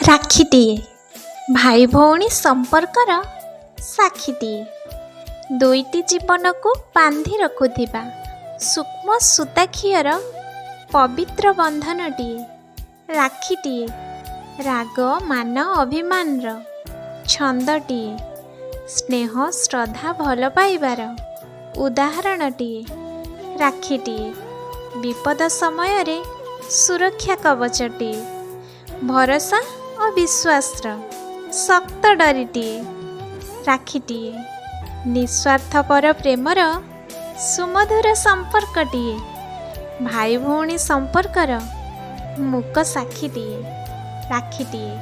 ରାକ୍ଷୀଟିଏ ଭାଇ ଭଉଣୀ ସମ୍ପର୍କର ସାକ୍ଷୀଟିଏ, ଦୁଇଟି ଜୀବନକୁ ବାନ୍ଧି ରଖୁଥିବା ସୂକ୍ଷ୍ମ ସୂତାଖିଅର ପବିତ୍ର ବନ୍ଧନଟିଏ ରାକ୍ଷୀଟିଏ। ରାଗ ମାନ ଅଭିମାନର ଛନ୍ଦଟିଏ, ସ୍ନେହ ଶ୍ରଦ୍ଧା ଭଲ ପାଇବାର ଉଦାହରଣଟିଏ ରାକ୍ଷୀଟିଏ। ବିପଦ ସମୟରେ ସୁରକ୍ଷା କବଚଟିଏ, ଭରସା ଓ ବିଶ୍ୱାସର ଶକ୍ତ ଡରିଟିଏ ରାକ୍ଷୀଟିଏ। ନିସ୍ୱାର୍ଥପର ପ୍ରେମର ସୁମଧୁର ସମ୍ପର୍କଟିଏ, ଭାଇ ଭଉଣୀ ସମ୍ପର୍କର ମୂକ ସାକ୍ଷୀଟିଏ ରାକ୍ଷୀଟିଏ।